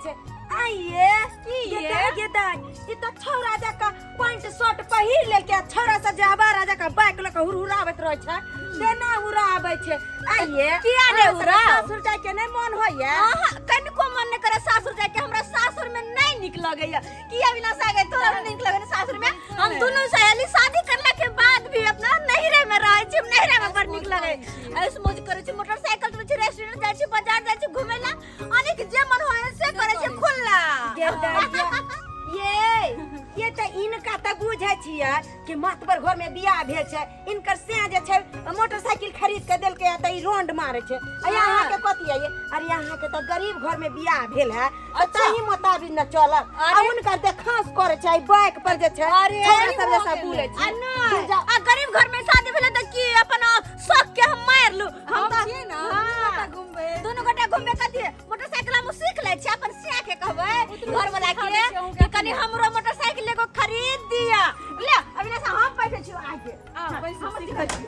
छै। आइए की ये? गेदा गेदा, ई त छौरा जका पैंट शर्ट पहिर लेलकै आ छौरा सब जे आवारा जका बाइक लऽ कऽ हुरहुराबैत रहै छै तेना उड़ाबै छै। आइए किया नहि अहाँ सबके उड़ाउ? सासुर जाय के नहि मन होइया? अहाँ कनिको मन नहि करे सासुर जाके। हमरा सासुर में नहीं निक लगैया। किया बिना सागे तोरा नहीं निक लगे सासुर में? हम दुनू सहेली शादी करला के बाद भी अपना नैहरे में रहै छी। नैहरे में बड़ निक लगे, ऐश मौज करै छी, मोटरसाइकिल चलबै छी, रेस्टोरेंट जाइ छी, बाजार जाइ छी घुमै ला, अनेक जे मन होय से करै छी खुल्ला। गेदा ये ये तऽ इनका तऽ बुझै छियै कि मातबर घर में बियाह भेल छै, इनकर से जे छै मोटरसाइकिल खरीद के देलकै तऽ ई रोंड मारे छै। आ अहाँ के कथी है ये? अरे अहाँ के तऽ गरीब घर में बियाह भेल है तऽ ताही मोताबिक न चलत। आ हुनकर देखांस करे छै बाइक पर जे छै, अरे छौड़ा सब जैसा बोले आ छै। नहि, आ गरीब घर में शादी भेलै तऽ की अपन शौक के हम मारि लू? हम तऽ छियै ने, हाँ। दुनू गोटा घुमबै। दुनू गोटा घुमबै। कथी मोटरसाइकिल हम सीख लै छी, अपन सिया के कहबै घर वाला सिखा के दै छियै अहूँके। कि कनी हमरो मोटरसाइकिल एगो खरीद दिया। ले अविनाश, हम बैठे छी आगे। आ, बैसू, हम सीखै सिखै छी।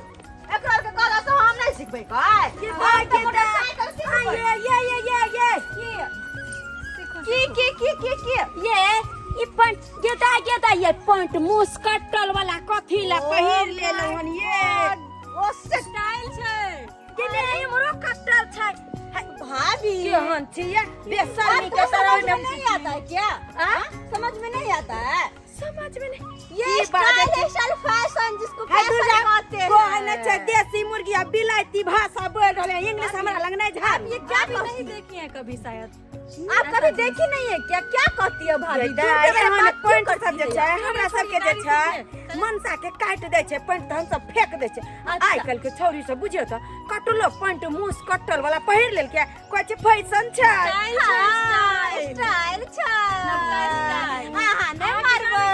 एकरा आरके कहला से हम नहीं सिखबै काय। ये हम बाइक तऽ के मोटरसाइकिल सिखबै। ये ये ये ये ये सीखू, की सीखू। की की की की ये ई पैंट गेदा गेदा, ये पैंट मुस कटल वाला कथी ला पहिर लेलहुँ हन ये? ओ से स्टाइल छै। के ने इमरो कटल छै। भाभी केहन छियै बेशर्मी के आपको तरह समझ में नहीं आता है क्या? आ? समझ में नहीं आता है? समझ में नहीं। ये की बाजै स्टाइल छी? है, स्टाइल फैशन जिसको है फैशन दुर्गा, कहते हैं। कहै नहि छै देसी मुर्गी आ बिलायती भाषा बोल रहल है। इंग्लिश हमरा लग नहीं झाड़। ये क्या आप कहती नहीं देखी है कभी शायद। आप कभी देखी नहीं है क्या? क्या कहती है भाभी? दूर के मेरे एहन बात क्यों पैंट करती सब जे है? छै हमरा सबके जे छै मनसा के काटि दै छै पैंट तऽ हमसब फेंक दै छै। आइ काल्हि के छौरी सब बुझियौ तऽ कटलो पैंट मुस कटल वाला पहिर लेलकै, कहै छै फैशन छै। स्टाइल छै, हाँ, स्टाइल। स्टाइल छै। नवका स्टाइल। अहाँ नहि मारबै।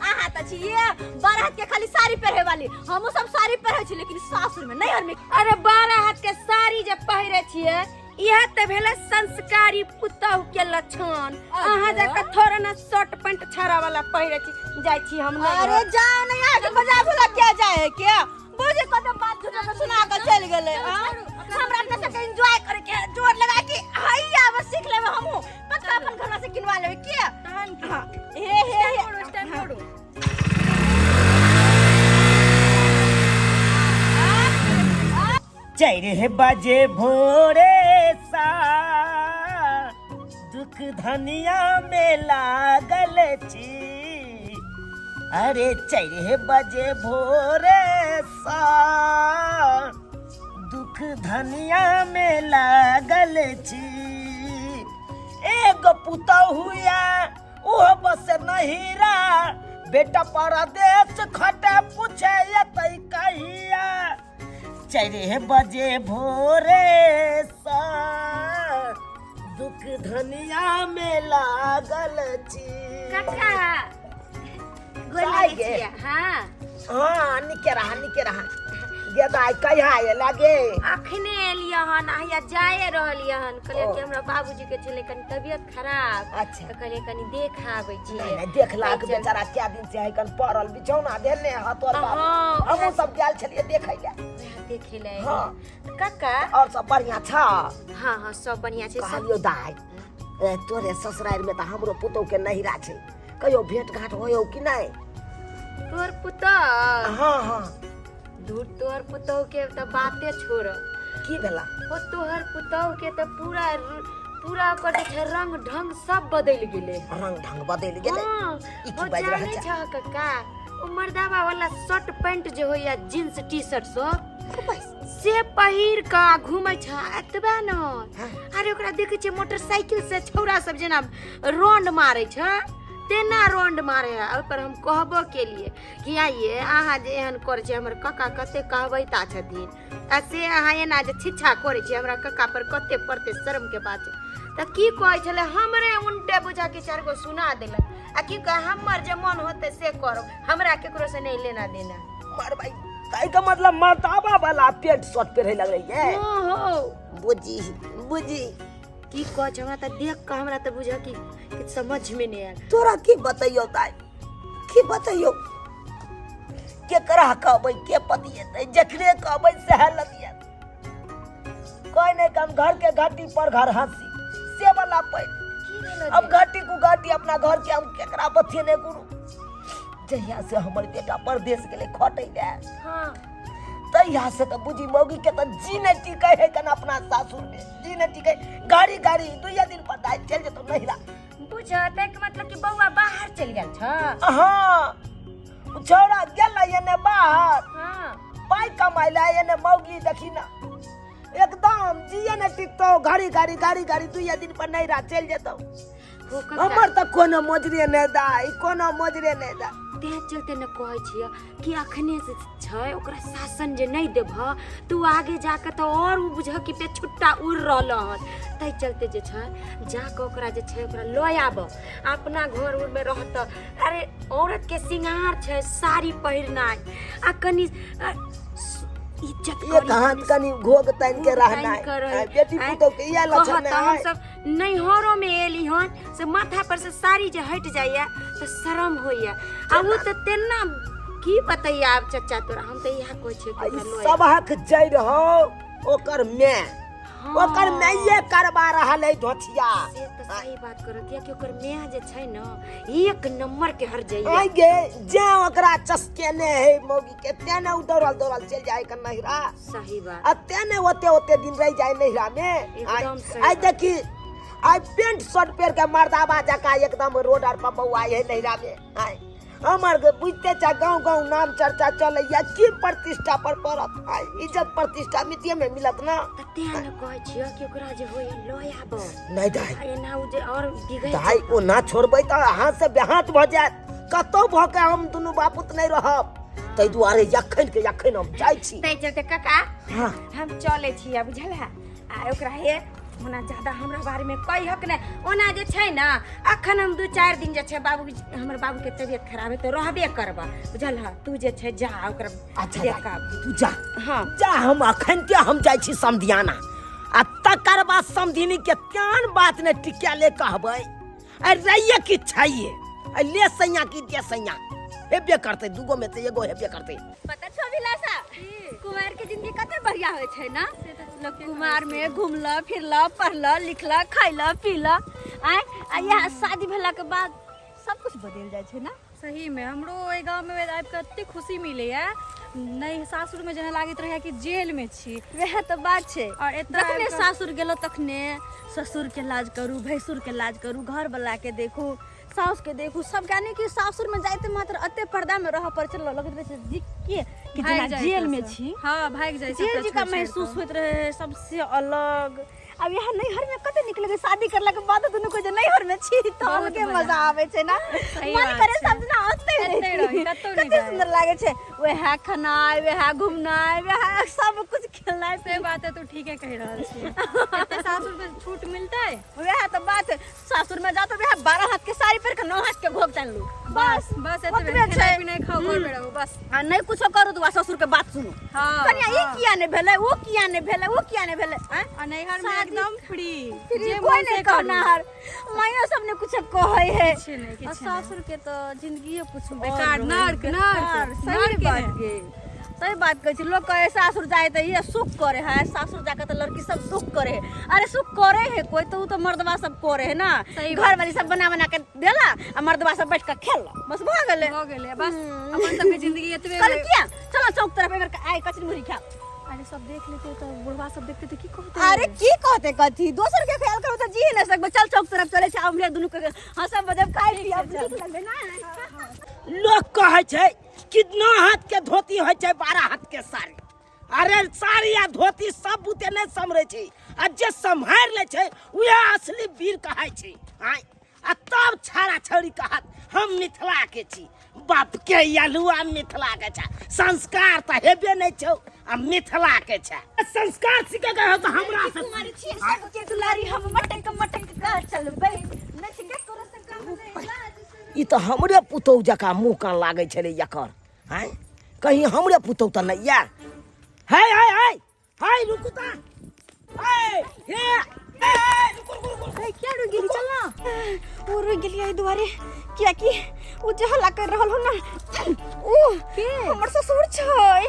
अहाँ तऽ छियै 12 हाथ के खाली साड़ी पहिरे वाली। हमहूँ सब साड़ी पहिरे छी लेकिन सासुर में, नैहर में। अरे 12 हाथ के साड़ी जे पहिरे छियै इएह तऽ भेलै संस्कारी पुतहु के लक्षण। अहाँ जकाँ थोड़े ने शर्ट पैंट छड़ा वाला पहिरे छी। जाइ छी हम नैहर। अरे जाओ नहीं, आगे बजा भुला क्या जाए क्या बुझे कत बात झूठा के सुना के चल गेले। हाँ? हमरा अपना सबके एंजॉय करे के है, जोर लगा के हैया बस सीख लेबै हमहूँ पक्का, अपन घरवा से किनवा लेबै के। तहन की? हाँ, हे हे हे। मोड़ो, स्टैंड मोड़ो। चारि बजे भोरे सा दुख धनिया में लागल छी। अरे 4 बजे भोरे सा दुख धनिया में लागल छी। एगो पुतहुया ओहो बस नहिरा, बेटा परदेश खटे पूछे एतै कहिया। 4 बजे भोरे सा दुख धनिया में लागल छी। काका, गोर चाय लागै गे। छियै। हाँ। हाँ, निके रहा, निके रहा। गे दाइ, कहिया आए लागे? अखने एलियै हन, हैया जाए रहलियै हन। कहलियै ओ। कि हमरा बाबूजी के छलै कनि तबियत खराब। अच्छा। तऽ कहलियै कनि देख आबै छी। नहीं नहीं, देख लाख चल। बेचारा क्या दिन से है कन पड़ल बिछौना देने हा तोर बाबू। हाँ, हमहूँ सब गेल छलियै देखै ले। वएह देखे ले। हाँ। काका, और सब बढ़िया छ? हाँ हाँ, सब बढ़िया छै सब। कहलियौ दाइ, ए, तोरे ससुरारि में तऽ हमरो पुतहु के नहिरा छै, कहियो भेंट घाट होयौ कि नहि? तोहर पुतहु? हाँ हाँ। दूर, तोहर पुतहु के तऽ बाते छोड़। की भेला? ओ तोहर पुतहु के तऽ पूरा पूरा ओकर जे छै रंग ढंग सब बदलि गेलै। रंग ढंग बदलि गेलै? हाँ, ई की ओ बाजि रहल जानै छै? छह कक्का, ओ मर्दाबा वाला शर्ट पैंट जे होइया, जींस टी शर्ट सब से पहिर कऽ घूमै छ। एतबे न, अरे ओकरा देखै छियै मोटरसाइकिल से छौड़ा सब जेना रोंड मारै छ तेना रोंड मारे है। ओहि पर हम कहबो केलिए कि आइए अहाँ जे एहन करै छियै, हमर कक्का कते कहबैता छथिन आ से अहाँ एना जे छिच्छा करै छियै हमरा कक्का पर कते पड़तै, शर्म के बात छै। तऽ की कहै छलै, हमरे उनटे बुझा के चारि गो सुना देलक आ की कहे, हमर जे मन होतै से करब, हमरा केकरो से नहि लेना देना। मरबै ताहि के मतलब मर्दाबा वाला पेंट शर्ट पहिरे लगलै ये। हो। बुझी बुझी। की कहै छै, हमरा तऽ देख कऽ हमरा तऽ बुझ कि किछु समझमे नहि आयल। तोरा की बतैयौ दाइ, की बतैयौ, केकरा कहबै के पतियेतै, जखने कहबै सएह लतियत। कोई नहीं कम घर के घाटी पर घर हंसी से वाला पैन। की अब घाटी कु घाटी अपना घर के हम केकरा बतियने गुरु। जहिया से हमर बेटा परदेश गेलै खटै ले, हाँ तहिया से तऽ बुझी मौगी के तऽ जी नहि टिकै है कन अपना सासुर में, जी नहि टिकै। गाड़ी गाड़ी दुइया दिन पर दाइ चलि जेतौ नहिरा। बुझ तैके मतलब कि बौआ बाहर चलि गेल छ। हाँ छौड़ा गेल एने बाहर, हाँ पाइ कमाइ ला एने मौगी देखी ना एकदम जिये नहि टिकतौ, गाड़ी गाड़ी गाड़ी गाड़ी दुइया दिन पर नहिरा चलि जेतौ। हो कक्का, हमर तऽ कोनो मोजरे नहि दाइ, कोनो मोजरे नहि दाइ। तें चलते न कहै छियै कि अखने से छै ओकरा शासन जे नहि देबह तू आगे जाके तऽ और उ बुझह कि पे छुट्टा उड़ रहल हन। ताहि चलते जे छै जाके ओकरा जे छै ओकरा लऽ आबह, अपना घर उर में रहत। अरे औरत के सिंगार छै साड़ी पहिरनाइ आ कनि इज्जत एक हाथ कनि घोघ तानि के रहनाइ, बेटी पुतोह के इएह लक्षण कहत हम सब नैहरो में एली हन से माथा पर से साड़ी जे हटि जाइए तऽ शरम होइए। आ उ तऽ तेना की बतैया आब चचा तोरा, हम तऽ इएह कहै छियै कि ओकरा लऽ आब। सबहक जड़ि हौ ओकर माय, ओकर माइये करबा रहल है धोथिया। से तऽ सही बात करत, कियाकि ओकर माय जे छै न एक नंबर के हर जाइए। आइ गे जे ओकरा चसकेने है मौगी के तें ने उ दौड़ल दौड़ल चलि जाय के नहिरा। सही बात। आ तें ने ओते ओते दिन रहि जाय नहिरा में। एकदम सही आइ बात। देखी आइ पेंट शर्ट पहिर के मर्दाबा जकाँ एकदम रोड आर पर बौआइ है नहिरा में। आइ हमर के बुझते चा गाँव गाँव नाम चर्चा चलैया, की प्रतिष्ठा पर पड़त? आइ इज्जत प्रतिष्ठा मितिये में मिलत ना। तऽ तें ने कहै छियै कि ओकरा जे होइए लऽ आबऽ। नहि दाइ, आ एना उ जे और बिगड़ि दाइ ओना छोड़बै तऽ हाथ से बेहाथ भऽ जायत, कतौ भऽ के हम दुनू बापुत नहि रहब। ताहि दुआरे एखन के एखन हम जाइ छी। ताहि चलते काका हाँ हम चलै छी बुझल है। आ ओकरा हे ओना ज्यादा हमरा बारे में कहक नहि, ओना जे छै ने अखन हम 2-4 दिन जे छै बाबू हमर बाबू के तबियत खराब है तऽ रहबे करबा बुझल है। तू जे छै जा ओकरा अच्छा देख दाइ, आब। तू जा। हाँ जा, हम अखन के हम जाइ छी समधियाना, आ तकर बाद समधिनी के तेहन बात ने टिका ले कहबै, आ रहिए कि छैये, आ ले सैया कि दे सैया, हेबे करतै दूगो में से एगो हेबे करतै। पता छौ अभिलाषा, कुमार के जिंदगी कते बढ़िया होय छै ना। लोग कुमार में घुमल फिरल पढ़ल लिखल खैल पील, आय आ यहाँ शादी भेला के बाद सब कुछ बदल जाय छै ना। सही में हमरो ओहि गाँव में आबि कऽ एते खुशी मिलैया, नहीं सासुर में जेना लागैत रहैया कि जेल में छी। वएह तऽ बात छै। और एतऽ जखने आबि कऽ- सासुर गेलो तखने ससुर के लाज करू, भैंसुर के लाज करू, घर वाला के देखू, साउस के देखू, सब यानी कि सासुर में जाइते मात्र एते पर्दा में रहऽ पड़ै छै, लगैत रहै छै जी के कि भागि जेना जाइ जेल में एतऽसँ। छी। हाँ भागि जाइ छै जेल एतऽ जकाँ छोड़ि-छोड़ि महसूस कऽ। होइत रहै सबसे अलग। अब यहाँ नैहर में कते नीक लगे, शादी करला के बाद दुनू को जे नैहर में छी तऽ बहुत अलगे मजा। मजा आबै छै ना। सही मन बात करे छै। सब दिना ओतै एतै रही। रही, कतौ नहि कते जाइ। सुंदर लागे छै, वएह खेनाइ वएह घुमनाइ वएह सब कुछ खेलनाइ। से बात है तू ठीके कहि रहल छी। एते सासुर में छूट मिलतै? वएह तऽ बात है, सासुर में जाओ तो वएह 12 हाथ के साड़ी पहिर के 9 हाथ के घोघ तानि लू, बस बस एतबे, ओतबे छै। खेनाइ पिनाइ खाउ, घर में रहू बस। आ नहि कुछो करू तऽ ससुर के बात सुनू। हाँ, कनिया ई हाँ। किया नहि भेलै, ओ किया नहि भेलै, ओ किया नहि भेलै, आँय? आ नैहर में शादी एकदम फ्री, फ्री, जे कोई मन नहीं से करू। कहनाहर, माइयो सब ने कुछ कहै है। किछु नहि, आ किछु नहि। सासुर के तऽ जिंदगिए कुछ और बेकार, रहै। नर्क, नर्क, बेकार, सही नर्क बात है। गे, सही बात कहै छी। लोग कहे सासुर जाए तऽ ये सुख करे है, सासुर जाके तऽ लड़की सब दुख करे है। अरे सुख करे है कोई तो, उ तो मर्दवा सब करे है ना। सही घर बात वाली सब बना बना के देला आ मर्दवा सब बैठ के खेल, बस भऽ गेलै। भऽ गेलै बस, अपन सबके जिंदगी एतबे। कहल किया चलो चौक तरफ एबर आइ कचरी मुरही खाओ। अरे सब देख लेते तऽ बुढ़वा सब देखते तऽ की कहते? अरे की कहते कथी, दोसर के ख्याल करू तऽ जी नहि सकबै। चल चौक तरफ चले छै, हमरे दुनू के हंसब बजब खाइ पियब, नीक लगबै ना। लोक कहै छै कि 9 हाथ के धोती होइ छै 12 हाथ के साड़ी। अरे साड़ी आ धोती सब बुते नहि सम्हरै छै, आ जे सम्हारि लै छै उएह असली वीर कहै छै। आँय, आ तब छाड़ा छौड़ी कहत हम मिथिला के छी, बाप के अलुआ मिथिला के छै, संस्कार तऽ हेबे नहि छौ आ मिथिला के छै। संस्कार सीखे के हो तऽ हमरा से कुमारी छियै सबके दुलारी, हम मटक मटक के चलबै, नच के करो से काम नहीं लाज। ई तऽ हमरे पुतहु जकाँ मुँह कान लागै छलै एकर। आँय, कहीं हमरे पुतहु तऽ नहि या? है है है है, रुकू तऽ, है हे हे, रुकू रुकू रुकू। ए, क्या रुक गेली? चल ना। ओ रुक गेली एहि दुआरे कियाकि ओ जे हल्ला कर रहल हो ना, ओ के? हमर ससुर छै।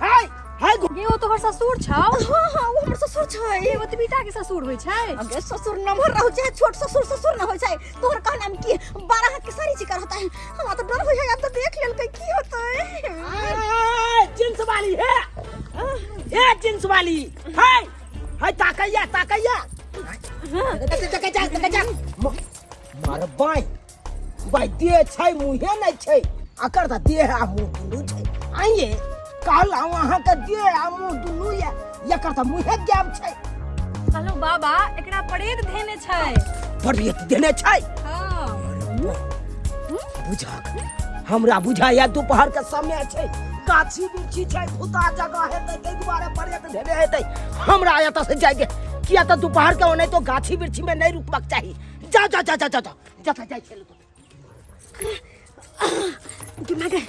है हाय गे ओ तोहर ससुर छौ हाँ हाँ ओ हमर ससुर छै ए ओतबीटा के ससुर होइ छै अगे ससुर नम्हर रहू चाहे छोट ससुर ससुर न होइ छै तोहर कहना में की 12 हाथ के साड़ी चिकर होता है हमरा तो डर होइ है अब तो देख लेलकै की होतै आय, जींस वाली हे हे जींस वाली हाय हाय ताकैया ताकैया ताकैया ताकैया मार बाय बाय देह छै मुँहे नहि छै अकर तऽ देह आ मुँह दुनू छै आइए कहलहुँ अहाँके देह आ मुँह दुनू यऽ एकर तऽ मुँहे गायब छै कहलहुँ बाबा एकरा प्रेत धेने छै प्रेत देने छै हाँ बुझक हमरा बुझाइया दोपहर के समय छै गाछी बिरछी छै भूता जगह हेतै ताहि दुआरे प्रेत धेने हेतै हमरा एतऽ से जाय दे किया तऽ दोपहर के ओनाहितो गाछी बिरछी में नहि रुकबाक चाही जाओ जाओ जाओ जाओ जाओ जतऽ जाइ छलै गे माय गे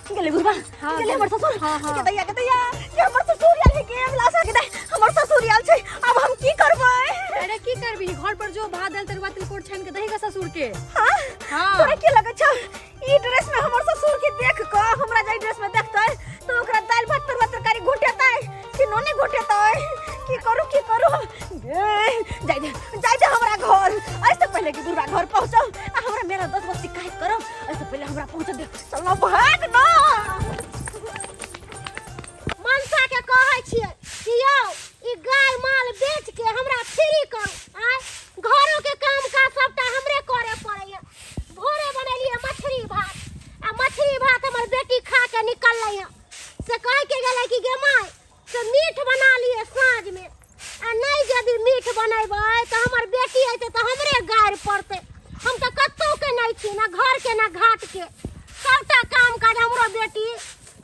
गेलै बुढ़बा हाँ, गेलै हमर ससुर हाँ, हाँ। के दैया के दैया के हमर ससुर आयल है के अभिलाषा के दै हमर ससुर आयल छै अब हम की करबै अरे की करबी घर पर जो भात दाल तरुआ तिलकोर छानि के दही का ससुर के हाँ हाँ। तोरा की लगै छौ ई ड्रेस में हमर ससुर के देख क हमरा जे ड्रेस में देखतै तो ओकरा दालि भात तरुआ तरकारी घोटेतै कि नोने घोटेतै की करू की करू गे जाय दे जाय दे हमरा घर ऐसे पहले कि बुढ़वा घर पहुंचो आ हमरा मेरा 10 गो शिकायत करो ऐसे पहले हमरा पहुंच दे चलो भाग ना मनसा के कहै छियै कि यौ ई गाय माल बेच के हमरा फ्री करू आय घरो के काम काज सबटा हमरे करे पड़ैया भोरे बनेलियै मछली भात आ मछली भात हमर बेटी खा के निकललै हँ से कह के गेलै कि गे माय से मीट बना लिए साँझ में आ नहीं यदि मीट बनेबै तऽ हमर बेटी अयतै तऽ हमरे गारि पड़तै हम तऽ कतहु के नहीं छी ना घर के ना घाट के सबटा काम काज हमरो बेटी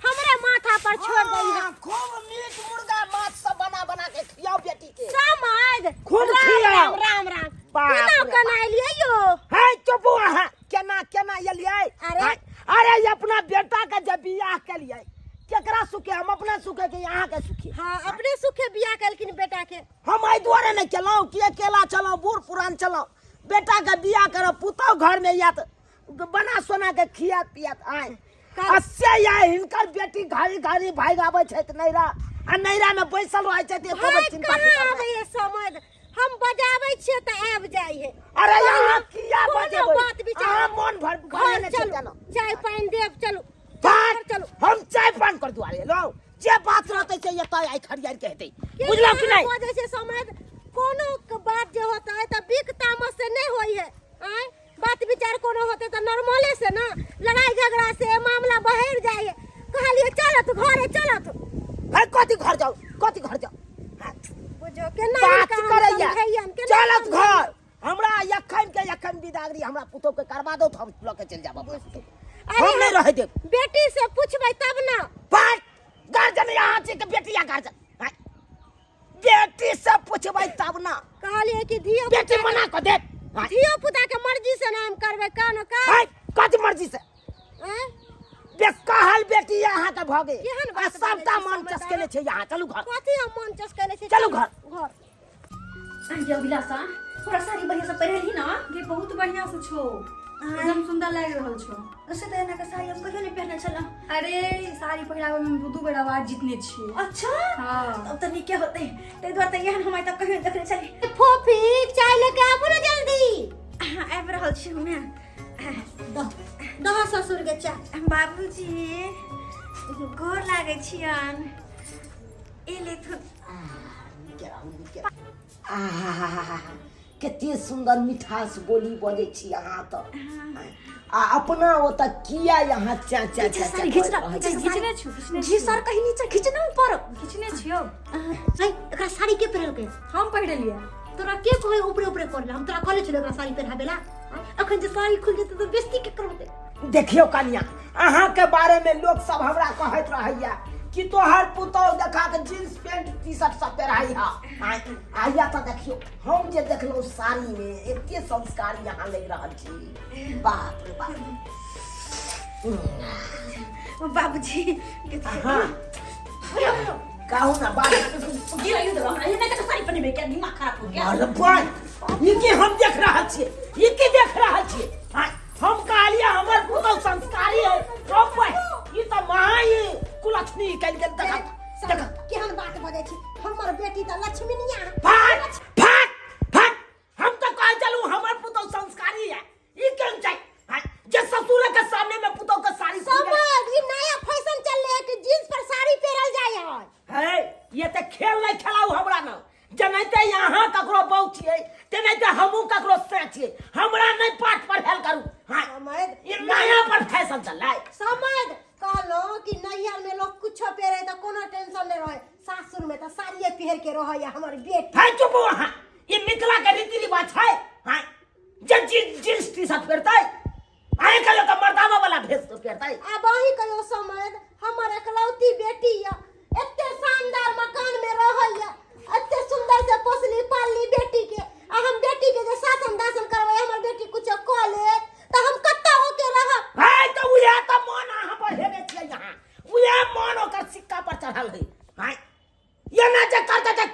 हमरे माथा पर छोड़ दै है हाँ, खूब मीट मुर्गा माछ सब बना बना के खियाओ बेटी के समाज खूब राम खियाओ। राम राम राम बाप केना रे केना एलियै यौ है चुप अहाँ केना केना एलियै अरे? हैं? अरे ई अपना बेटा के जब बियाह केलियै केकरा सुखे हम अपना सुखे कि अहाँ के सुखे हाँ अपने सुखे बियाह केलखिन बेटा के हम एहि दुआरे नहि केलहुँ कि अकेला चलहुँ बूढ़ पुरान चलहुँ बेटा के बियाह करब पुतहु घर में आयत बना सोना के खियात पियात आय आ से या हिनकर बेटी घड़ी घड़ी भागि आबै छथि नैरा आ नैरा में बैसल रहै छथि एको बेर भाई चिंता कहाँ फिकर नहि। आबैए समझ हम बजाबै छियै तऽ आबि जाइ है अरे यहाँ किया कोनो बजेबै बात विचार अहाँ मन भर घर भरने चलू चलू चाय पानि देब चलू बात घर चलू हम चाय पान कर दुआरे लो जे बात रहतै से एतऽ आइ खरियार के हेतै बुझलौ कि नहि बजै छै समझ कोनो के बात जे होता है तऽ बिक तामस से नहीं होई है आँय बात विचार कोनो होते तऽ नॉर्मले से ना लड़ाई झगड़ा से मामला बहर जाए है कहलिए चलत घरे चलत है कथी घर जाओ कथी घर जाओ हाँ, बुझो केना बात हिनका हम करैया समझैयन, केना चलत समझैयन? घर हमरा एखन के एखन बिदागरी हमरा पुतोह के करवा दो तो हम लऽ के चलि जाब अपना पुतोह के। अरे हम नहीं रहे देब बेटी से पूछबै तब ना बात गार्जन यहाँ छी के बेटी या गार्जन हाँ। बेटी से पूछबै तब ना कहलिए कि धियो बेटी मना कऽ देत हाँ। धियो पुता के मर्जी से नाम करबै कानो का हाँ, कथी मर्जी से आँय? बे कहल बेटी अहाँ के भऽ गेल केहन आ बात सबटा बाजै छी मन समझदार? चसकेने छै यहाँ चलू घर कथी हम मन चसकेने छी चलू घर। घर ये अभिलाषा थोड़ा साड़ी बढ़िया से पहिरली ना गे बहुत बढ़िया से छो एकदम सुंदर लागि रहल छो से तऽ एना के साड़ी हम कहियो नहीं पहने छलहुँ अरे साड़ी पहिराबै में दू दू बेर आवाज जीतने छियै अच्छा हाँ तब तऽ नीके होतै ताहि दुआरे तऽ एहन हम आइ तक कहियो नहि देखने छली फोफी चाय लेके आबू ना जल्दी अहाँ आबि रहल छी हमे दह दह ससुर के चाय बाबूजी गोर लागै छियन ए लेथुन आहा कते सुन्दर मिठास बोली बजै छी अहाँ तऽ आ अपना ओतऽ किया यहाँ चा चा चा चा घिच करैत रहै छी? घिचने छियौ घिचने जी सर कहीं नीचा खींचना ऊपर घिचने छियौ ऐ एकरा साड़ी के पहिरलकै हम पहिरलियै तोरा के कहै ऊपरे ऊपरे करले हम तोरा कहले छलियै एकरा साड़ी पहिराबे ला अखन जे साड़ी खुल जेतै तऽ बेइज्जती के करबे देखियौ कनिया अहाँके बारे में लोग सब हमरा कहैत रहैया कि तोहर पुतोह देखा के जींस पैंट टी शर्ट सब पहिराई हा आइया तऽ देखियौ हम जे देखलहुँ साड़ी में एते संस्कार यहाँ लागि रहल छी बाप रे बाप बाबूजी हाँ कहू ना बाप गिराइयो देलहुँ हमरा एना के साड़ी पहिरबै क्या दिमाग खराब हो गया अरे भाई ई की हम देख रहल छियै ई की देख रहल छियै आँय, हम कहलियै हमर पुतहु संस्कारी है रौ भाई ई तऽ महा ई कुलक्षणी निकलि गेल देखत देखत साड़िए पहिर के रहैया हमर बेटी। है चुप अहाँ, ई मिथिला के रीति रिवाज है। हाँ, जे जींस टी शर्ट पहिरतै, अहें कहियो तऽ मर्दाना वाला भेष पहिरतै। आब अहीं कहियो समझ, हमर एकलौती बेटी यऽ, एते शानदार मकान में रहैया, एते सुंदर से पोसली पालली बेटी के, आ हम बेटी के जे शासन दासन करबै, हमर बेटी कुछो कऽ लेत तऽ हम कतऽ होके रहब? है तऽ उएह तऽ मन अहाँ बढ़ेने छियै, यहाँ उएह मन ओकर सिक्का पर चढ़ल है। हाँ, एना जे करतै तऽ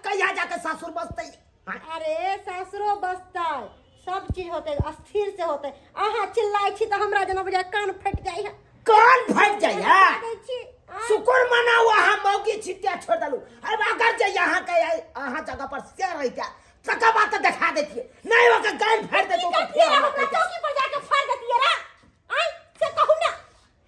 कहिया जाके सासुर बसतै? हाँ? अरे सासुरो बसतै, सब चीज होतै, स्थिर से होतै। अहाँ चिल्लाइ छी तऽ हमरा जेना बुझाय कान फटि जाइ है। कान फटि जाइ है? दै छी आँय? शुक्र मनाउ अहाँ मौगी छिटिया छोड़ देलू। अरे अगर जे यहाँ के अहाँ जगह पर से रहिते तकर बाद तऽ देखा दैतियै, नहीं ओकर गानि फाड़ि दैतौ की तऽ करतियै फेर रे? हमरा हमरा कहितै। चौकी पर जाके फाड़ि दैतियै रे? आँय, से कहू ना,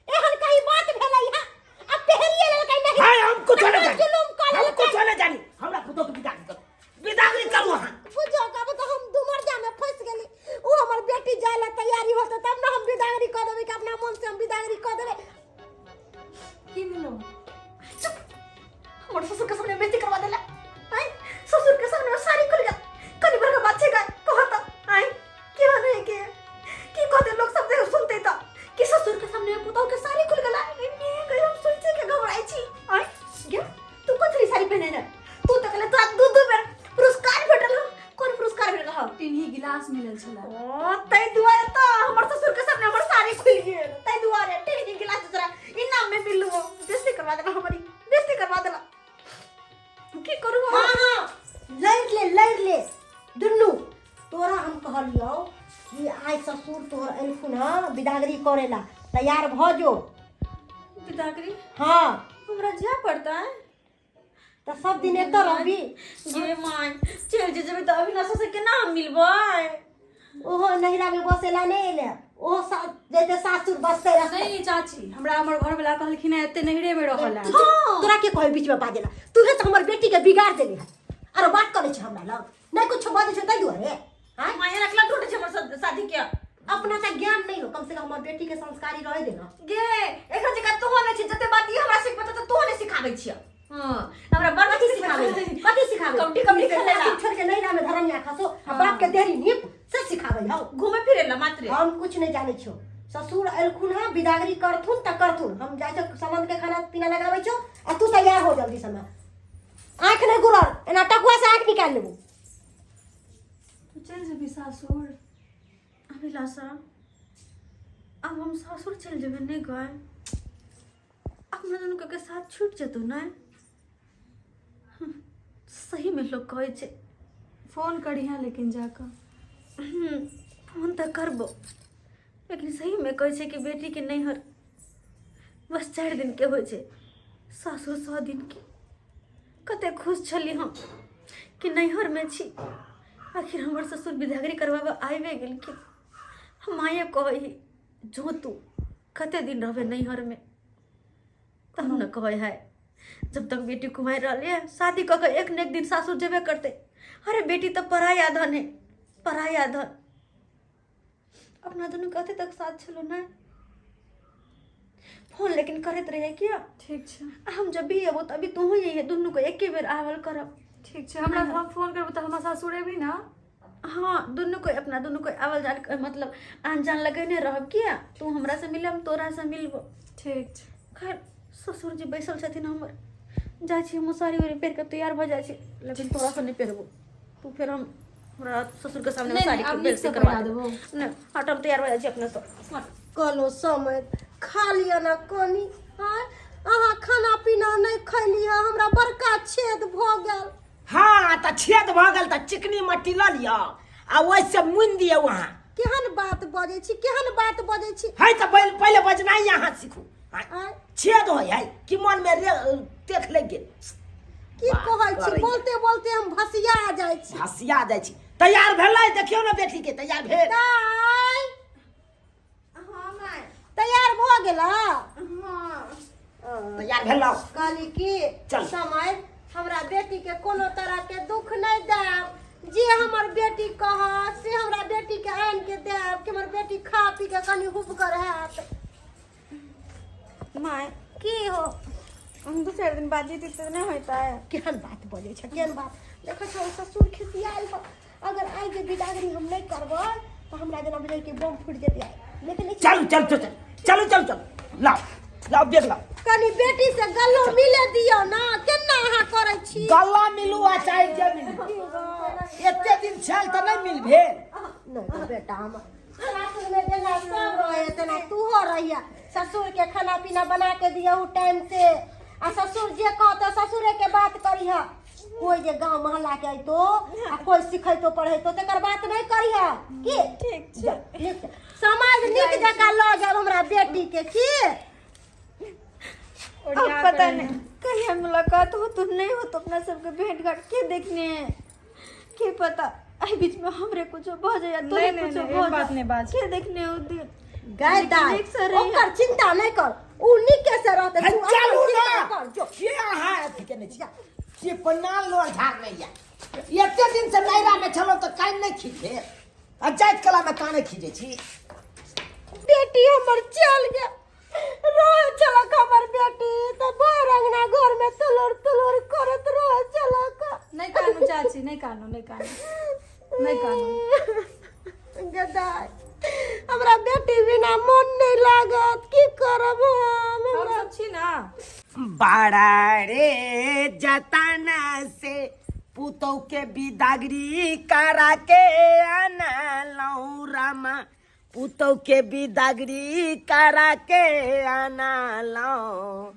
एहन कहीं बात भेलै है? अब पहरिए लेलकै नहीं। हाय, हम कुछ नहीं कतना जानी। जुलुम कऽ हम लेलकै। कुछ नहीं जानी। हमरा पुतोह के विदागरी करू, विदागरी करू अहाँ। बुझो कब तो हम दुमर्जा में फंस गेली। उ हमर बेटी जाय ला तैयारी होते तब ना हम विदागरी कऽ देबै, कि अपना मन से हम विदागरी कऽ देबै। की भेलो? चुप, हमर ससुर के सामने बेइज्जती करवा देला। आय, ससुर के सामने साड़ी खुल गेल। कनी बड़का बात छै गाय, कहत आय के नहीं के की कहते लोग सब देख सुनते त कि ससुर के सामने पुतहु के साड़ी खुल गेला। ने गई, हम सोचे के घबराई छी। आय गे, तू कौन सी साड़ी पहने ने? तू त कहले तोरा दू दू बेर पुरस्कार भेटल हौ। कोन पुरस्कार भेटल हौ? टिन्ही गिलास मिलल छला। ओ तै दुआरे त हमर ससुर के सामने हमर साड़ी खुल गेल, तै दुआरे टिन्ही गिलास तोरा इनाम में मिललो। बेइज्जती करवा देला, हमारी बेइज्जती करवा देला। की करू हम? हाँ हाँ, लड़ ले लड़ ले दुनू। तोरा हम कहलियौ कि आइ ससुर तोहर एलखुन हँ विदागरी करेला, तैयार भऽ जो। विदागरी? हाँ। हमरा जाय पड़तै? तऽ सब दिन एतऽ रहबी? गे माय, चलि जे जेबै तऽ अविनाश से केना हम मिलबै? ओहो नैहरा में बसेला नहि एलै, ओहो जैते सासुर बसते रहतै। नहीं चाची, हमरा हमर घर वाला कहलखिन है एते नैहरे में रहल है। तोरा के कहै बीच में बाजेला? तूहे तऽ हमर बेटी के बिगाड़ देली है। आरो बात करै छै हमरा लग, नहि कुछो बजै छै ताहि दुआरे। आँय? माय रखला टूटे छै हमर शादी के। अपना तऽ ज्ञान नहि हो, कम से कम हमर बेटी के संस्कारी रहे दे ना। गे, एखन जकाँ तोहो नहि छै, जते बात ई हमरा सिखबत तऽ तोहो नहि सिखाबै छियै। हँ, हमरा बड़ कथी सिखाबै? कथी सिखाबै? कबड्डी कबड्डी खेले ला। सासुर छोड़ के नैहरा में धरनिया खसो आ बाप के देहरी नीप से सिखाबै हौ? घूमे फिरे ला मात्रे। हम कुछ नहीं जानै छियौ। ससुर एलखुन हँ, विदागरी करथुन तऽ करथुन। हम जाइ छौ समध के खाना पीना लगाबै छौ, आ तू तैयार हो जल्दी समय। आँखि नहि गुरर, एना टकुआ से आँखि निकालि लेबू। तू चलि जेबही सासुर? अभिलाषा, अब हम सासुर चलि जेबै नहि गए? अपना दुनू के साथ छूटि जेतौ नहि? सही में लोग कहै छै। फोन करिहें लेकिन जाकऽ। फोन तऽ करबो, लेकिन सही में कहै छै कि बेटीके नैहर बस 4 दिन के होइ छै, सासुर 100 दिन के। कते खुश छली हम कि नैहरमे छी। आखिर हमर ससुर विदागरी करबाबऽ आबिए गेलखिन। हम माये कहै ही, जो तू कते दिन रहबै नैहरमे? तब ने कहै है, जब तक बेटी कुमारि रहली है, शादी कऽ के एक ने एक दिन सासुर जेबे करतै। अरे बेटी तऽ पराया धन है, पराया धन। अपना दुनू कते तक साथ छलो नहि? फोन लेकिन करैत रहिए किया। ठीक छै। हम जब भी अबो तभी तोहूँ यही, दुनू के एके बेर आवल करब। ठीक छै। हमरा हम फोन करबो तऽ हमरा सासुर एबही ने? हाँ, दुनू कोई अपना दुनू कोई आवल जाल के, मतलब आन जान लगेने रहब किया। तू हमरा से मिले, हम तोरा से मिलबो। ठीक छै। खैर, ससुर जी बैसल छथिन हमर। जाइ छी हम, साड़ी उड़ी पहिर कऽ तैयार भऽ जाइ छी, लेकिन तोरा से नहि पहिरबो। तू फेर हम हमरा ससुर के सामने नहीं, साड़ी आब के नीक से बेइज्जती करवा पहिरा देबो। देबो। नहि, हट, हम तैयार भऽ जाइ छी अपने से। कहलहुँ समय खा लिअ ने कनी। आँय, अहाँ खाना पीना नहि खैली हँ, हमरा बड़का छेद भऽ गेल। हाँ, तऽ छेद भऽ गेल तऽ चिकनी मट्टी लऽ लिअ आ ओहिसँ मुनि दियौ अहाँ। केहन बात बजै छी, केहन बात बजै छी? है तऽ पहिले बजनाइ अहाँ सीखू। आँय, आँय? छेद होइ है कि मनमे रे देख लागि गेल? की बात कहै छी? करैया। बोलते बोलते हम भसिया जाइ छी। हँसिया जाइ छी। तैयार भेलै? देखियौ ने बेटी के, तैयार भेल? दाइ। हाँ माय। तैयार भऽ गेला? हाँ। तैयार भेलौ? कहली कि चल। समय हमरा बेटी के कोनो तरह के दुख नहीं देब। जे हमर बेटी कहत से हमरा बेटी के आनि के देब, कि हमर बेटी खा पी के कनी हुबगर हैत। माय। की हो? हम 2-4 दिन बाद जैती तऽ नहि होइतै? केहन बात बजै छै, केहन बात! देखै छौ, ससुर खिसियाल बा। अगर आइ के बिदागरी हम नहि करबै तऽ हमरा जेना बुझै कि बम फूटि जेतै, लेकिन ई- चलू चलू चलू चलू चलू चलू, लाओ लाओ, बेग लाओ। कनी बेटी से गल्लो मिले दियौ ना। केना अहाँ करै छी? गल्ला मिलू आ चाहे जे मिलू, एते दिन छल तऽ नहि मिल भेल। नहि तऽ बेटा हमर, सासुर में जेना सब रहे तेना तूहो रहिया। ससुर के खाना पीना बना के दियहु टाइम से, आ ससुर जे कहतो ससुरे के बात करिह। कोई जे गांव मोहल्ला के अइतो आ कोई सिखैतो पढ़ैतो, तकर बात नहीं करिह की। ठीक छै। जा, नीक समाज नीक जकाँ लऽ जाब हमरा बेटी के की। अब पता नहीं कहिया मुलाकात हो तो नहीं हो तो अपना सबके भेंट घाट के देखने के पता। एहि बीच में हमरे कुछो भऽ जाए, तोरे नहीं, नहीं, कुछो नहीं, भऽ एहन बात जाए। नहीं बाज। के देखने उ दिन। गाय लेकिन दाय, नीक से रहिहे। ओकर चिंता नहीं कर, उ नीके से रहते। है, तू अपन चलू चिंता ना। कर, जो। के अहाँ अथी केने छी के पन्ना लोर झाड़ नहीं या? एते दिन से नैरा में छलहुँ तऽ कान नहि खींचे आ जाइत कला में काने खींचे छी। बेटी हमर चल गेल। रोए छलक हमर बेटी तऽ भरि अंगना घर में तुलुर तुलुर करत रोए छलक। नहि कानू चाची, नहि कानू, नहि कानू, नहि कानू। गदाय, हमरा बेटी बिना मन नहीं लागत। की करब हम? हम हमरा सब छी ना। बड़ा रे जतना से पुतौ के बिदागरी करा के अनलहुँ रामा, पुतौ के बिदागरी करा के अनलहुँ,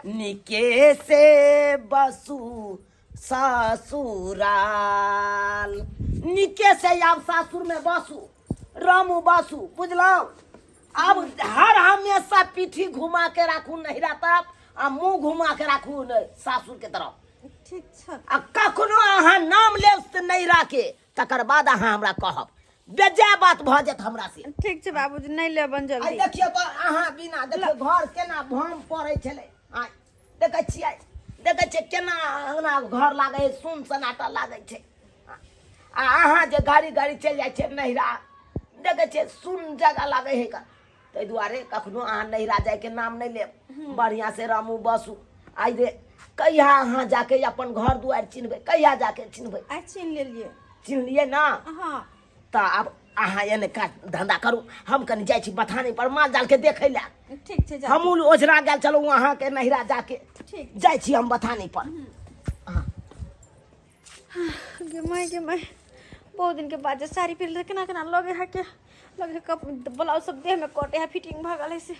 निके से बसु ससुराल, निके से आब सासुर में बसु रामू बसु। बुझलहुँ? आब हर हमेशा पीठी घुमा के राखू नहिरा तरफ आ मुंह घुमा के राखू सासुर के तरफ। ठीक छै। आ कखनो अहाँ नाम लेब से नैरा के, तकर बाद अहाँ हमरा कहब, बेजाय बात भऽ जायत हमरा से। ठीक छै बाबूजी, नहि लेबन आइ जल्दी। देखियौ तऽ अहाँ बिना देखियौ घर केना भम पड़ै छलै। आइ देखै छियै, देखै छियै केना अङ्गना घर लागै है, सुन सन्नाटा लागै छै। आ अहाँ जे गाड़ी गाड़ी चलि जाइ छियै नैहरा, देखै छियै सुन जगह लागै है। ताहि दुआरे कखनो अहाँ नैहरा जायके नाम नहि लेब। बढ़िआँ से रामू बसू। आइ रे कहिया अहाँ जाके अपन घर दुआरि चिन्हबै? कहिया जाके चिन्हबै? आइ चिन्ह लेलियै। चिन्हलियै ना? हँ। तऽ आब अहाँ एने काज धंधा करू, हम कनि जाइ छी बथानी पर माल जाल के देखै लए। ठीक छै, जा। हमहूँ ओझरा गेल छलहुँ अहाँके नैहरा जाके। ठीक। जाइ छी हम बथानी पर। गे माय, गे माय, बहुत दिन के बाद जे साड़ी पहिरले, केना केना लगे है के लगे है, कप ब्लाउज सब देह में कटे है, फिटिंग भऽ गेल है। से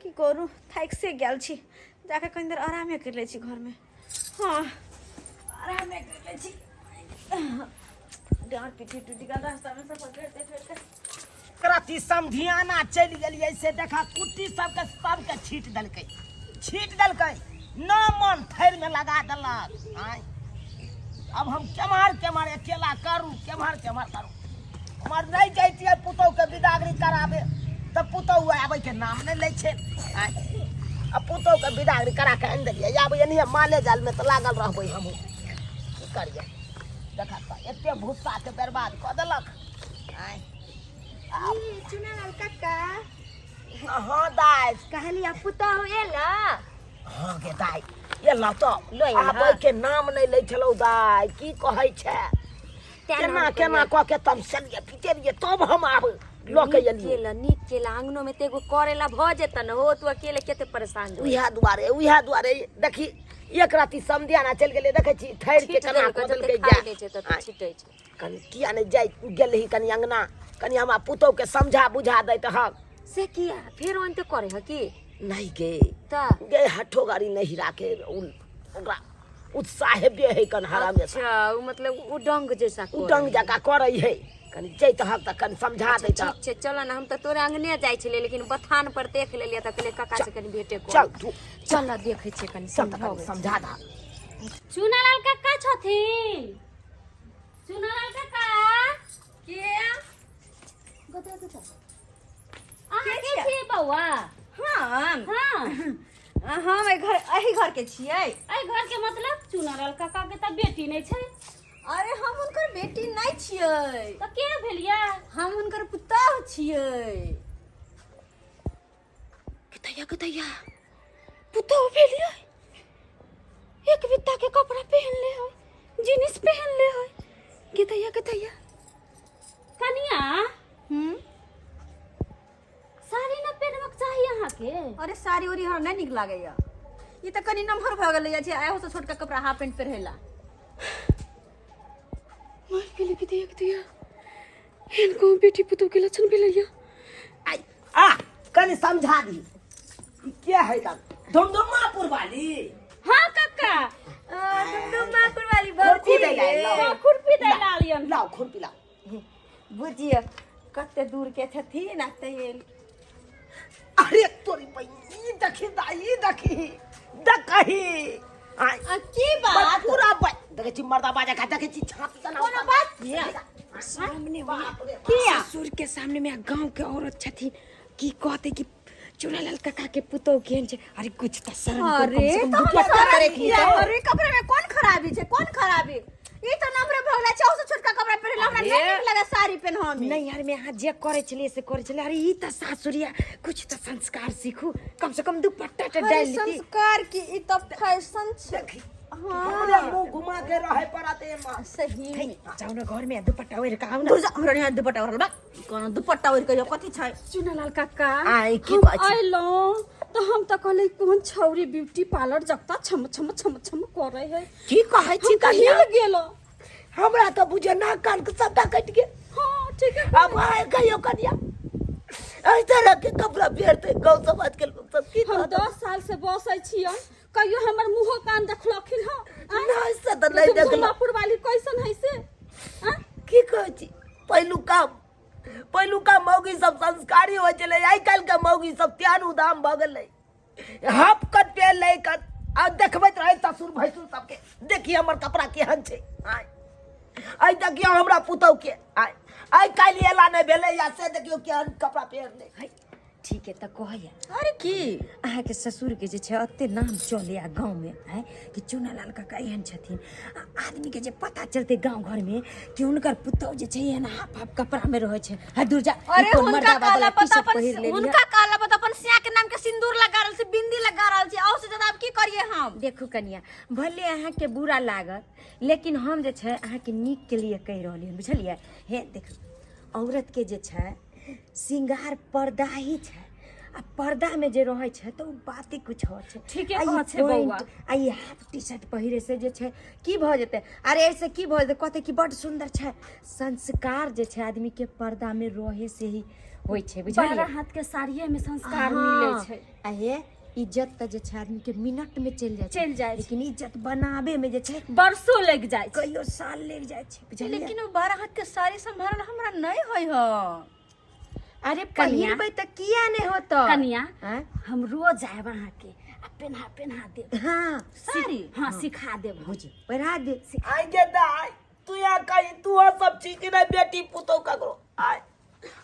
की करू, थाकि से गेल छी। जाके कनि देर आरामे करि लै छी घरमे। हँ, आरामे करि लै छी। डाँर पीठी टूटि गेल रास्तामे सफर करिते करिते। राति समधियाना चलि गेलियै से देखा कुट्टी सबके सबके छीट देलकै, छीट देलकै न, मन थैर में लगा देलक। आँय, अब हम केम्हर केम्हर अकेला करू, केम्हर केम्हर करू? हमर नहि जैतियै पुतहु के बिदागरी कराबे तऽ पुतहु आबै के नाम नहि लै छै। आँय, आ पुतहु के बिदागरी करा के आनि देलियै, आब एनहिये माले जाल में तऽ लागल रहबै हमहूँ। की करियै? देखा तऽ एते भुस्सा के बर्बाद कऽ देलक। आँय। चुनालाल काका। हाँ दाइ। कहलियै पुतहु एला? हाँ गे दाइ, एलौ तऽ। लो एलह। आबै के नाम नहि लै छलौ दाइ, की कहै छै। तें ने केना हम केना कऽ के तब सेलियै पिटेलियै, तब हम आब लऽ के नीक एलियै। केला, नीक केला। अंगनो में ते एगो करेला भऽ जेतऽ ने हो, तू अकेले कते परेशान रहै। उएह दुआरे, उएह दुआरे। देखी, एक राति समधियाना चलि गेलै, देखै छी थैर के छीट केना देलकै, कऽ जते देलकै। खाइ जा लै छै तते आँय, छीटै छै। कनि किया नहि जाइ गेलही कनि अंगना, कनि हमरा पुतहु के समझा बुझा दैत हक। से किया, फेर ओनते करे ह की? नहि गे। तऽ गे हठो गाड़ी नहीं राखे, ओकरा उत्साह हेबे है कन हरामे। अच्छा, उ मतलब उडंग जैसा करे। उडंग जकाँ करै है। कनि जैत हक तऽ कनि समझा दैत हक। ठीक छै, चल ने। हम तऽ तोरे अंगने जाइ छलियै, लेकिन बथान पर देख लेलियै तऽ कहलियै काका से कनि भेटे कर। चल तू। चल ने, देखै छियै कनि। चल तऽ कनि समझाबै। समझा दा। चुनालाल काका छथिन? चुनालाल काका। के? अहाँ के छियै बौआ? हम? हाँ। हम एहि घर, एहि घर के छियै। एहि घर के मतलब? चुनालाल काका के तऽ बेटी नहि छै। अरे, हम हुनकर बेटी नहि छियै। तऽ के भेलियै? हम हुनकर पुतहु छियै। कतैया कतैया, पुतहु भेलियै? एक बित्ता के कपड़ा पहन ले है जीन्स पहन ले है गेदैया गेदैया कनिया। हम्म। साड़ी न पहनबाक चाही अहाँके। अरे साड़ी उड़ी हमरा नहीं नीक लागैया, ई तऽ कनि नमहर भऽ गेलै छै, आइ से छोटका कपड़ा हाफ पेंट पहिरेला। मर गेलै विधिया गेदैया, एहन कहूँ बेटी पुतोह के लक्षण भेलैया। आई आ कनि समझा दी ई के है तब धुमधुमापुर वाली? हाँ काका। दुमदुमापुर वाली। खुरपी दै ला लाओ। हाँ, खुरपी दै ला आलियन। लाओ खुरपी लाओ। बुझियो कते दूर के छथिन आ तैयो। अरे तोरी बहिन, ई देखी दाई, ई देखी देखही आय। आ की बात? पूरा देखै छी मर्दा बाजा खा देखै छी छाती तना। कोनो बात सामने बाप रे। किया? ससुर के सामने में गांव के औरत छथिन, की कहते कि चुनालाल काका के पुतोह केहन छै। अरे कुछ तऽ शर्म करू, कम अरे से कम तऽ हम दुपट्टा शरम तऽ रेखी किया? तऽ। अरे कपड़े में कोन खराबी छै? कोन खराबी? ई तऽ नमरे भऽ गेलै छै, ओसे छोटका कपड़ा पहिरला हमरा नहि नीक लगे साड़ी पहिनऽ में। नहीं यार, में अहाँ जे करै छलियै से करै छलियै। अरे ई तऽ सासुरिया, कुछ तऽ संस्कार सीखू, कम से कम दुपट्टा तऽ अरे डालि लेती। संस्कार की, ई तऽ फैशन छै। हमरे मुंह घुमा के रहे पड़त एमा। सही में। जाउ ने घर में दुपट्टा ओढ़ि कऽ आउ ने। दूर जा, हमरा यहाँ दुपट्टा ओढ़ल बा कोनो दुपट्टा ओढ़ि कऽ कथी छै? चुनालाल काका, आय, की हम कहै छी? अयलहुँ तऽ हम तऽ कहली कोन छौरी ब्यूटी पार्लर जगता छम छम छम छम करे है। की कहै छी हम तऽ कनिया? हिल गेलहुँ। हमरा तऽ बुझे नाक कान के सबटा कटि गेल। हाँ ठीक है। अब आय कहियो कनिया, एहि तरह के कपड़ा पहिरतै गाँव समाज के लोग सब की हम कहत? 10 साल से बसै छियन, कहियो हमर मुँहो कान देखलखिन हँ? आँय? नहि से तऽ नहि देखलहुँ। धुमधुमापुर वाली कैसन है से? आँय? की कहै छी, पहिलुका मौगी सब संस्कारी होइ छलै, आइ काल्हि के मौगी सब त्यान उदाम भऽ गेलै, हाफ कट पेल लै कट आ देखबैत रहै ससुर भैंसुर सबके, देखी हमर कपड़ा केहन छै, आय आइ देखियौ हमरा पुतहु के, आय आइ काल्हि एला नहि भेलै या से देखियौ केहन कपड़ा पहिरले। है, ठीक है तऽ कहैया। अरे की? अहाँके ससुरके जे छै एते नाम चलैया गाँवमे है कि चुनालाल काका एहन छथिन, आ आदमीके जे पता चलतै गाँव घरमे कि हुनकर पुतहु जे छै एहन हाफ हाफ कपड़ामे रहै छै, है दूर जा, ई अरे कोन हुनका मर्दाबा कहला वाला पता टी-शर्ट अपन पहिर लेलियै। हुनका कहला पता अपन सिया के नाम के सिंदूर लगा रहल छी, बिंदी लगा रहल छी, और से ज्यादा अब की करिए हम? देखू कनिया, भले अहाँके बुरा लागत, लेकिन हम जे छै अहाँके नीक के लिए कहि रहलियै हन, बुझलियै? हे देखू, औरतके जे छै श्रृंगार पर्दा ही छै, आ पर्दामे जे रहै छै तऽ ओ बाते कुछ और छै। ठीके आ ई कहै छै बौआ। पैंट, आ ई हाफ टी शर्ट पहिरे से जे छै की भऽ जेतै? अरे एहिसँ की भऽ जेतै? कहतै कि बड्ड सुन्दर छै। संस्कार जे छै आदमीके पर्दामे रहै से ही होइ छै, बुझलियै? 12 हाथ के साड़िये में संस्कार मिलै छै। आ हे इज्जत तऽ जे छै आदमीके मिनटमे चलि जाइ छै, चलि जाइ छै। लेकिन इज्जत बनाबेमे जे छै बरसों लागि जाइ छै, कहियो साल लागि जाइ छै, बुझलियै? लेकिन ओ 12 हाथ के साड़ी संभारल हमरा नहीं होय ह। अरे कनिया। पहिरबै तऽ किया नहि होतै? कनिया, आँय? हम रोज आयब अहाँके आ पेन्हा पेन्हा देब। हाँ साड़ी, हाँ सिखा देब। बुझ पहिरा दे। आइ गे दाइ, तू यहाँ कही तू सब छी कि नहि बेटी पुतहु ककरो? आइ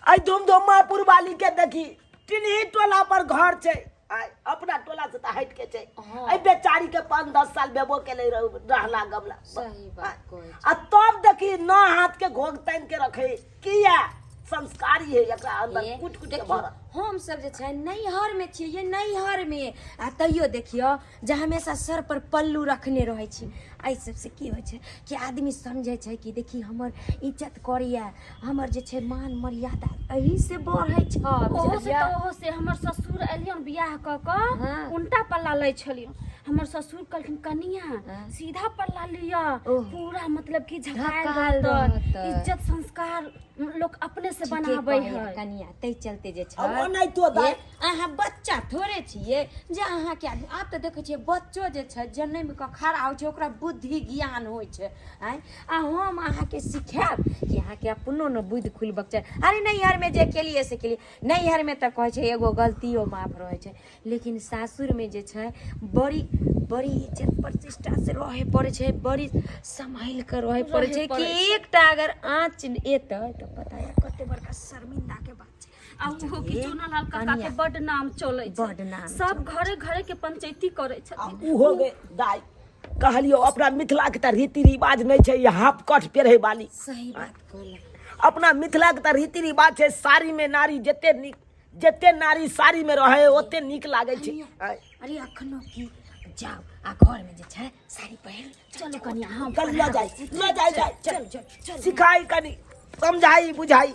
आइ धुमधुमापुर वाली के देखी, टिनही टोला पर घर छै, आइ अपना टोला से तऽ हटि के छै। एहि बेचारी के 5-10 साल भेबो केलै रहला गमला। सही बात कहै। आ तब देखी 9 हाथ के घोघ तानि के रखे, किया? संस्कारी है एकरा अंदर ए, कुट कुट के देखियौ, भरल। हम सब जे छै नैहर में छियै, ये नैहर में, आ तैयो देखियौ जे हमेशा सर पर पल्लू रखने रहै छी। एहि सबसे की होइ छै कि आदमी समझै छै कि देखी हमर इज्जत करैया, हमर जे छै मान मर्यादा एही से बढ़ै छै। ओहो से बुझलियै? तऽ ओहो से हमर ससुर एलियन बियाह कऽ कऽ, हाँ। उल्टा पल्ला लै छलियन। हमर ससुर कहलखिन कनिया, हाँ। सीधा पल्ला लिअ, ओह। पूरा मतलब कि झकायल झकायल रहत, रहत। इज्जत संस्कार लोक अपने से ठीके बनाबै कहैया है कनिया, ताहि चलते जे छै अब ओनाहितो दाइ। ये, अहाँ बच्चा थोड़े छियै जे अहाँके आदमी आब तऽ देखै छियै बच्चो जे छै जनमि कऽ खड़ा होइ छै, ओकरा बुद्धि ज्ञान होइ छै। आँय, आ हम अहाँके सिखायब कि अहाँके अपनो ने बुद्धि खुलबक चाही। अरे नैहरमे जे केलियै से केलियै, नैहरमे तऽ कहै छै एगो गलतियो माफ रहै छै, लेकिन सासुरमे जे छै बड़ी बड़ी इज्जत प्रतिष्ठा से रहे पड़ै छै, बड़ी सम्हालि कऽ रहे पड़ै छै कि एकटा अगर आँच एतै तऽ पता यऽ कते बड़का शर्मिंदाके बात छै। आ ओहो कि चूनालाल काका के बड नाम चलै छै, बड नाम। सब घरे घरे के पंचायती करै आ छथिन। उहो गे दाइ, कहलियौ अपना मिथिला के तऽ रीति रिवाज नहि छै ई हाफ कट पहिरै वाली। सही बात कहलक। अपना मिथिला के तऽ रीति रिवाज छै साड़ी में नारी जते नीक जते नारी साड़ीमे रहै ओते नीक लागै छै। आँय। अरे अखनो की जाओ आ घर में जे छै साड़ी पहिर चलो कनिया, हम चल लऽ जाइ, लऽ जाइ, जाइ। चल चल चल। सिखाई, कनी समझाई बुझाई।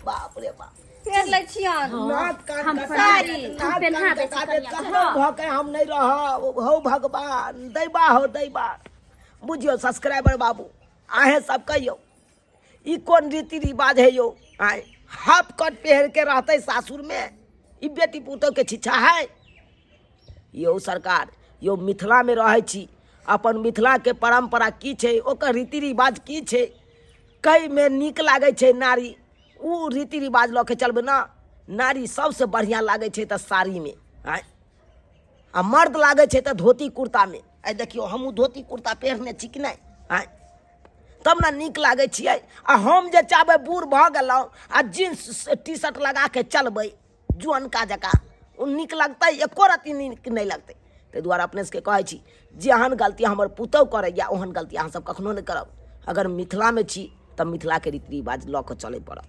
बाप रे बाप। फेर लै छियन। नाक कान हम कटा साड़ी, देत, हम नाक पेन्हा कान दै छी कटा देत, कनिया, कतौ भऽ के हम नहि रहब। हौ भगवान, दैबा हो दैबा। बुझियौ सब्सक्राइबर बाबू, अहें सब कहियौ ई कोन रीति रिवाज है यौ? आँय, हाफ कट पहिर के रहतै सासुर में, ई बेटी पुतोह के शिक्षा है यौ? सरकार यौ, मिथिलामे रहै छी, अपन मिथिलाके परम्परा की छै, ओकर रीति रिवाज की छै, कइमे नीक लागै छै नारी, ओ रीति रिवाज लऽ के चलबै ने। नारी सबसँ बढ़िआँ लागै छै तऽ साड़ीमे, आँय, आ मर्द लागै छै तऽ धोती कुर्तामे। आइ देखियौ, हमहूँ धोती कुर्ता पहिरने छी कि नहि? आँय, तब ने नीक लागै छियै। आ हम जे चाहबै, बूढ़ भऽ गेलहुँ आ जींस टी शर्ट लगा के चलबै जुअनका जकाँ, ओ नीक लगतै? एको रत्ती नीक नहि लगतै। ताहि दुआरे अपने सबके कहै छी, जेहन गलती हमर पुतहु करैए ओहन गलती अहाँसब कखनो नहि करब। अगर मिथिलामे छी तऽ मिथिलाके रीति रिवाज लऽ कऽ चलै पड़त।